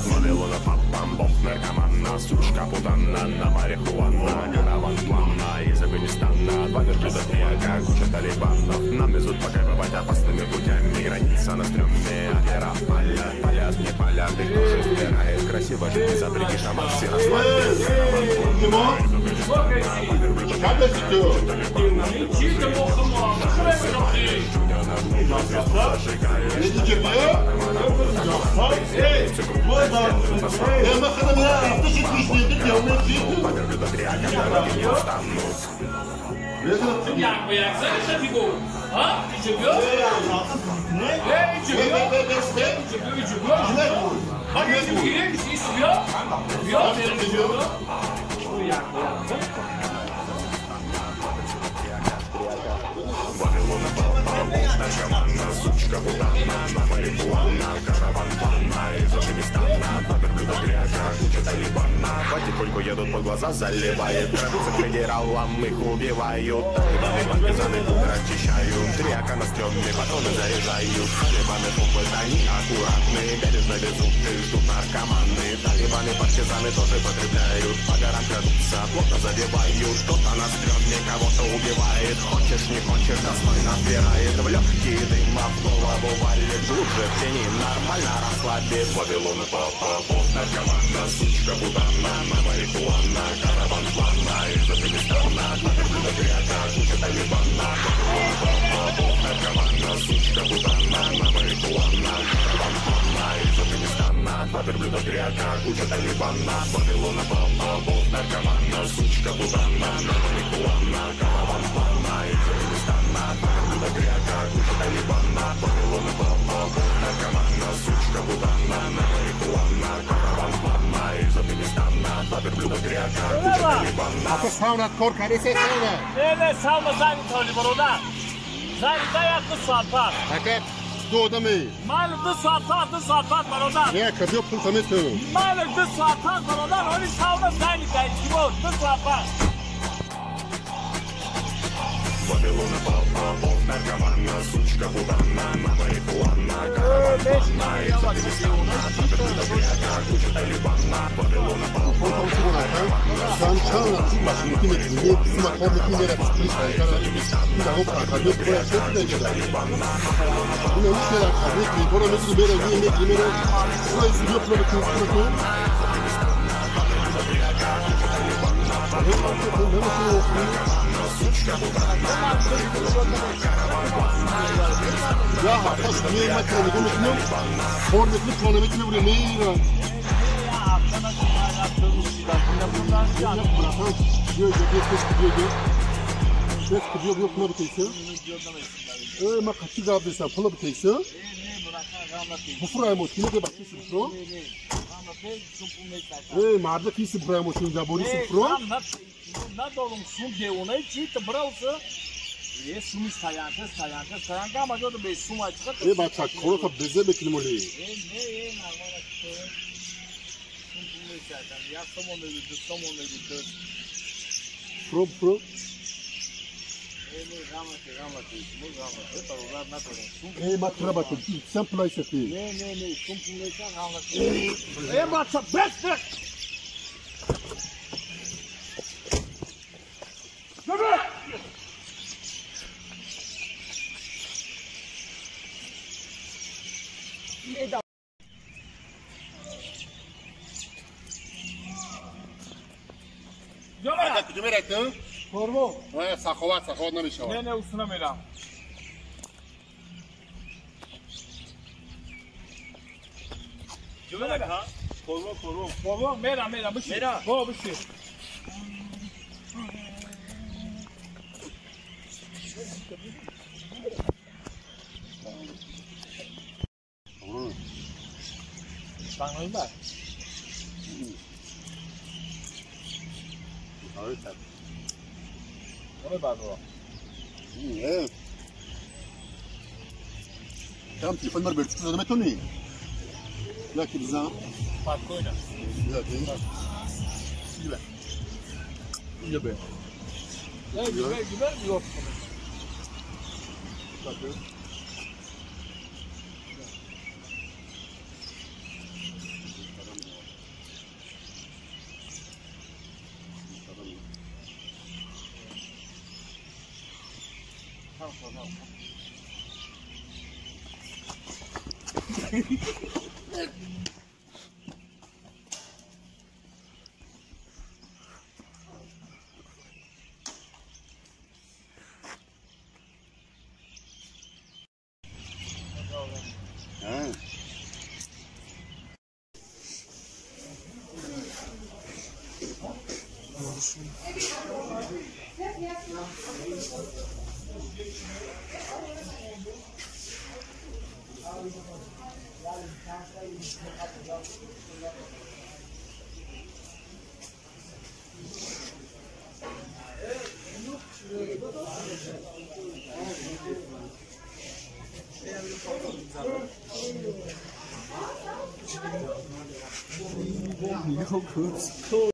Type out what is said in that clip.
Вавилона папам, бог наркомана, сучка путана, на марихуана, караван плана из Афганистана, два верблюда, три ака, куча талибанов. Нам везут покайфовать опасными путями, граница на стрёме, афера палят, палят, не палят, их тоже впирает, красиво жить не запретишь, а все расслабят. Караван плана из Афганистана, два верблюда, три ака, куча талибанов. Сучка путана, на марихуана, караван плана из Афганистана, два верблюда, три ака, куча талибана. Потихоньку едут под глаза, заливает, крадутся к федералам, их убивают. Талибаны, партизаны тут расчищают, три ака на стрёме, патроны заряжают. Талибаны тупят, они аккуратные, бережно везут и ждут наркоманы. Талибаны, партизаны тоже потребляют, по горам крадутся, плотно забивают. Кто-то на стрёме кого-то убивает, хочешь не хочешь, достойно отбирает. В легкие дыма в голову валит, глубже в тени нормально расслабит. Вавилона папа, бог наркомана, сучка путана, на марихуана, караван плана из Афганистана, два верблюда, три ака, куча талибана. Вавилона папа, бог наркомана, сучка путана, на марихуана, караван плана из Афганистана, два верблюда, три ака, куча талибана. Вавилона папа, бог наркомана, сучка путана, на марихуана, караван плана из Афганистана, два верблюда, три ака, куча талибана. Вавилона папа, бог наркомана, сучка путана, на марихуана, караван плана из Афганистана, два верблюда, три ака, куча талибана. А то саунат кор карисе сауна. Не, сауна зани толи бародар. Зани дай 2 соат пас. Ака ду одами. Ман 2 соат пас, 2 соат пас бародар. Не, кадио пул самету. Ман 2 соат пас бародар, ҳоли сауна зани дай кибо 2 соат пас. Вавилона папа, бог наркомана, сучка путана, на марихуана, караван плана из Афганистана, два верблюда, три ака, куча талибана. Вавилона папа, бог наркомана, сучка путана, на марихуана, караван плана из Афганистана, два верблюда, три ака, куча талибана. Вавилона папа, Я хаташ не макро не гомекнем, форме клик на метне времени. Надорум сум девонаи чи та брался. Е суми стоянка, стоянка, стоянка, ама жо да бе сума чика. Е бача, корота безе бекилмоли. Е, не, е, нормално че. Сум пумеца, я само не виду, само не виду. Про, про. Е, не, гамате, гамате, му гамате, пародар надорум сум. Е, ма треба то, сам плајсе ти. Не, не, не, сум пумеца, гамате. Е, бача, бестер. Корво? Саховат, саховат намешава. Не, не, усна мерам. Корво, корво. Корво, мера, мера, биши. Мера. О, биши. Там телефон мар берчу зада метони. Яки бизан. Спокойно. Яки. Сила. Ябе. Güzel bir yok. Yok.